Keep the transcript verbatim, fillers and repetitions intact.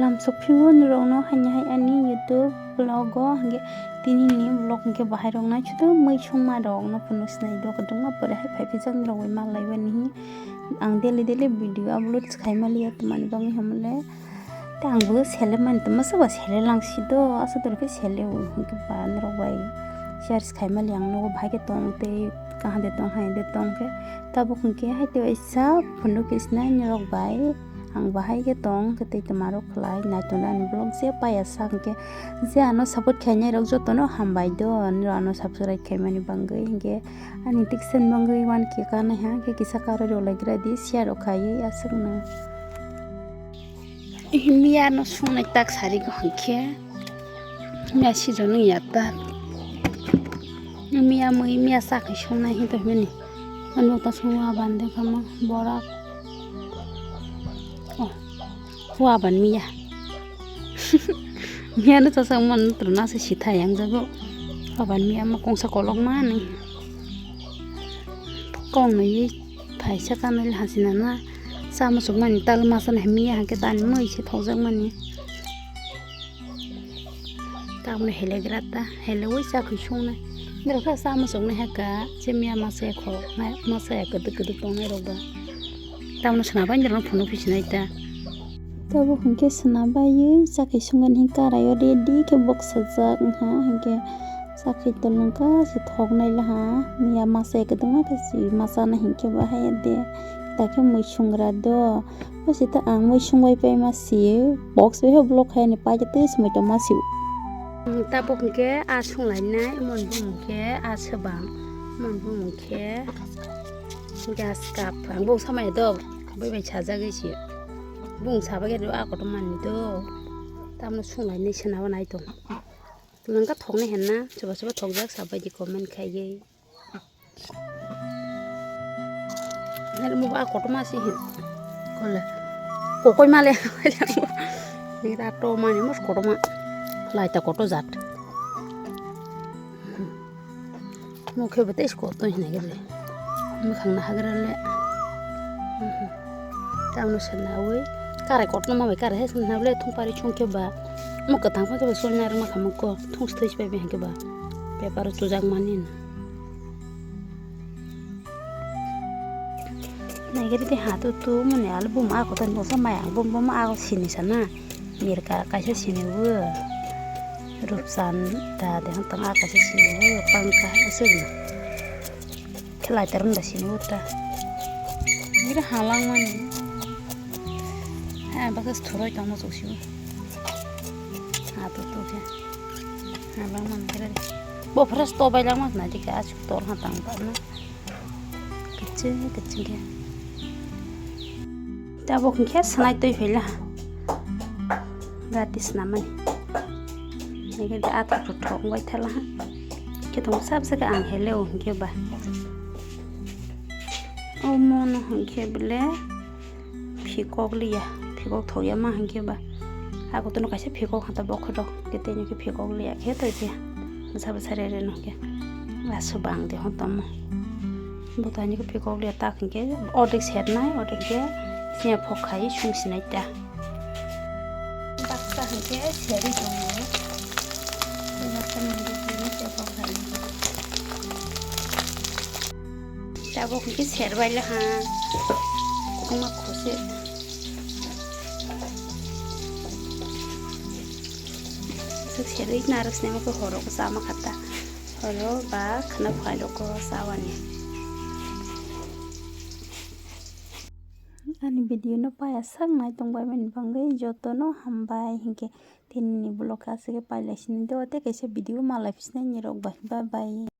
Lamsok phimoni rokno haini hai ani YouTube vlog o hwnkhe tini ni vlog hwnkhe bahai rok nai sudo mui songma rok no phunuk sinai do kwbangma pore hai phai phijak ni rok bai malai bani hi ang daily daily video upload khai maliya twmani bagwi hamle. Te ang bo sele mani tongma soba sele lang si do, asa dor khe sele o hwnkhe ba norok bai share khai maliya ang nogo bahai khe tong tei kaham de tong hai de tong khe tabuk hwnkhe hai tei waisa phunuk khe sinai norok bai. Ang bahai khe tong khe tei twma rok khlai nai tongo ani vlog je paya sa hwnkhe je ano support khainai rok jotono hambai do norok ano subscribe khaimani bagwi hwnkhe ani tiksen bagwi one K kanai ha hwnkhe kisa karwi rw lai gra di share rok khaiwi aswk no. Miya no sungnai tak sari go hwnkhe miya season wng ya ta miya mui miya sakhe sungnai hinto himani. Ano ta sungwa bande kama borak. Oh, hua ban miya. Miya no chasa man truna se sitha yang jago. Hua ban miya ma kongsa kolok mani. Kong no yi phaisa kanai hasinana. Sa musuk mani tal masa na miya hake tani mui se thokjak mani. Tamni helegra ta, helewi chakhi sungnai. Norok khe sa muchungni haka, je miya masa ya kho, masa ya kwdwk kwdwk tongnai rok ba. Tamno swnambai norok phunuk phi sinai ta. Tabuk hwnkhe swnambai chakhi sungani hwnkhe karai o ready khe boksajak wngkha, hwnkhe chakhi tolong kha se thoknai laha, miya masa ya kwdwkma khe si masa na hwnkhe bahai ya de, ta khe mui sungra do. O sita ang mui sungbai paima si box bai ho block hai ni paikhe tei swmai tongma si. Tabuk hwnkhe a sunglainai mon bumung khe a swbang mon bumung khe gas cup ang bung samai do bai bai sajagwi si bung sabai khe a kotor manwi do tamno sunglainai swnabo nai tong. Twlangkha thoknai henna chuba chuba thokjak sabai di comment khaiwi. Nere mo ba kotorma si hin. Kole. Kokoi male. Nira to mani mos kotorma. Laita kotor jat. Mo khe bete is kotor hin gele. Mo khang na hagre le. Tamno sanawi. Kare kotorma bai kare he sanawi le thung pari chung khe ba. Mo kwthang pha khe ba soi na rwma kha mo ko. Thung stoi bai bai khe ba. Paper o chujak mani. Naigari de ha tu tu mone album a kotor bosa mai album boma a sini sana mirka kaisa sini wo rupsan da de tang a kaisa sini wo pangka aswk no khelai tarung da sini wo ta gira halang mani ha baka thuroi tamo chok sini ha tu tu khe halang mani gira de bo fresh to bai lang mas na dikha aswk tor ha tang ta na. Kecil kecil dia. Tabuk hwnkhe sanai twi phaila ha. Gati snamani. Hwnkhe da athok thok thok wngbai thala ha. Khe tong sab saka ang heleo hwnkhe ba. Omo no hwnkhe bele. Phikok liya, phikok thokya ma hwnkhe ba. Ako tono kaisa phikok hata bokhorok, khe tei nokhe phikok liya khe tei khe. Bwsa bwsa re re nokhe. Aswk bang de hon tamo. Bo tani khe phikok liya tak hwnkhe ordek sernai, ordek khe sini phok khai sung sinai ta. Baksa hwnkhe seri tongo. Baksa hwnkhe sini phok khai. Tabuk hwnkhe serbai le ha. Kwbangma khose. Aswk serwi narwk sinai khe horo khe chama kha ta. Horo ba khwna phai rok o chawani. Ani video no paya sak nai tong bai mani bagwi joto no hambai hwnkhe tini ni vlog aswk khe pailai sini do tei kaisa video malai phi sinai ni rok bai bye bye.